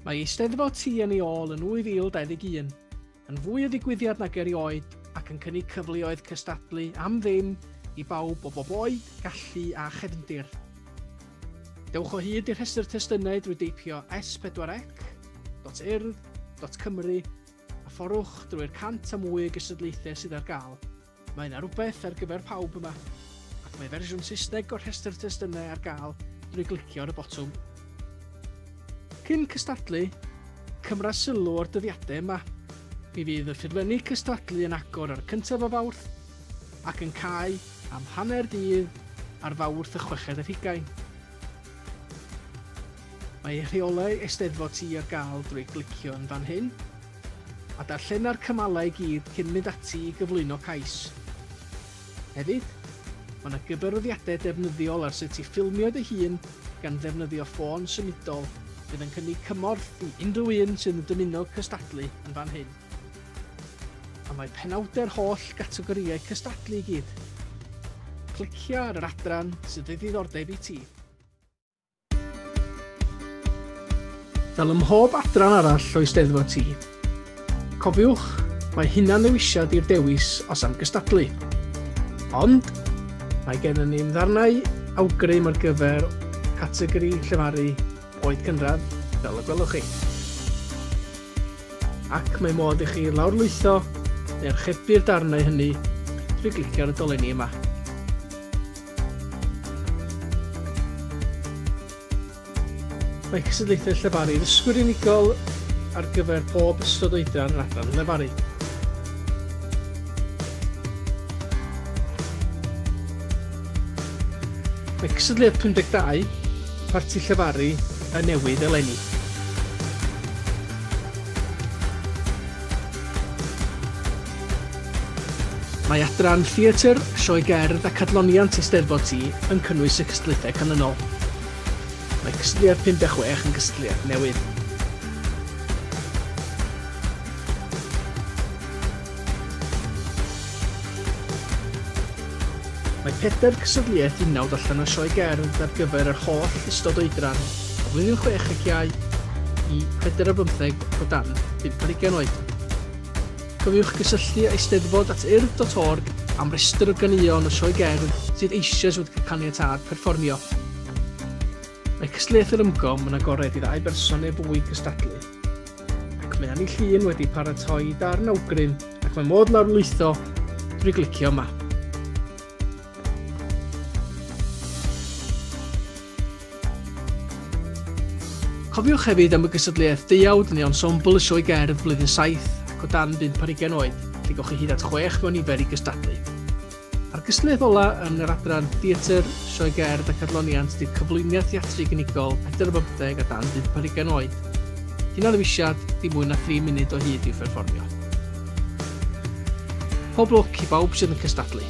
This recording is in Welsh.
Mae Eisteddfod T yn ei ôl yn 2021, yn fwy o ddigwyddiad nag erioed ac yn cynnig cyfleoedd cystadlu am ddim i bawb o bob oed, gallu a chefndir. Dewch o hyd i'r rhestr testunau drwy deipio s4c.urdd.cymru a phorwch drwy'r 100 a mwy o gystadlaethau sydd ar gael. Mae yna rywbeth ar gyfer pawb yma, ac mae fersiwn Saesneg o'r rhestr testunau ar gael drwy glicio ar y botwm. Cyn cystadlu, cymra sylw o'r dyddiadau yma. Mi fydd y ffurflenni cystadlu yn agor ar y cyntaf o Fawrth ac yn cau am hanner dydd ar Fawrth y chweched ar hugain. Mae rheolau Eisteddfod T ar gael drwy glicio yn fan hyn, a darllena'r cymalau i gyd cyn mynd ati i gyflwyno cais. Hefyd, mae yna gyfarwyddiadau defnyddiol ar sut i ffilmio dy hun gan ddefnyddio ffôn symudol fydd yn cynnig cymorth i unrhyw un sydd yn dymuno cystadlu yn fan hyn. A mae penawdau'r holl gategorïau cystadlu i gyd. Clicia ar yr adran sydd o ddiddordeb i ti. Fel ym mhob adran arall o Eisteddfod T. Cofiwch, mae hunan-ddewisiad i'r dewis os am gystadlu. Ond, mae gennym ni ddarnau awgrym ar gyfer categori llefaru oed cynradd, fel y gwelwch chi. Ac mae modd i chi lawrlwytho neu archebu'r darnau hynny drwy glicio ar y dolenni yma. Mae cystadlaethau llefaru ddysgwyr unigol ar gyfer pob ystod oedran yn adran lefaru. Mae cystadleuaeth 52, Parti Llefaru, yn newydd eleni. Mae adran Theatr, Sioe Gerdd ac Adloniant Eisteddfod T yn cynnwys y cystadlaethau canlynol. Mae cystadleuaeth 56 yn gystadleuaeth newydd. Mae pedair cystadleuaeth unawd allan o Sioe Gerdd ar gyfer yr holl ystod oedran o flwyddyn 6 ac iau i 4 ar 15 o dan 5 ar 20 oed. Cofiwch gysylltu â eisteddfod at urdd.org am restr o ganeuon o sioe gerdd sydd eisoes wedi cael caniatâd perfformio. Mae cystadleuaeth yr ymgom yn agored i ddau berson neu fwy gystadlu. Ac mae Anni Llŷn wedi paratoi darn awgrym ac mae modd lawrlwytho drwy glicio yma. Cofiwch hefyd am y gystadleuaeth deuawd neu ensemble y sioe gerdd blwyddyn 7 ac o dan 25 oed, lle gewch chi hyd at chwech mewn nifer i gystadlu. A'r gystadleuaeth ola yn yr adran Theatr, Sioe Gerdd ac Adloniant ydy'r cyflwyniad theatrig unigol 4 ar 15 a dan 25 oed. Hunan-ddewisiad, dim mwy na thri munud o hyd i'w pherfformio. Pob lwc i bawb sydd yn cystadlu.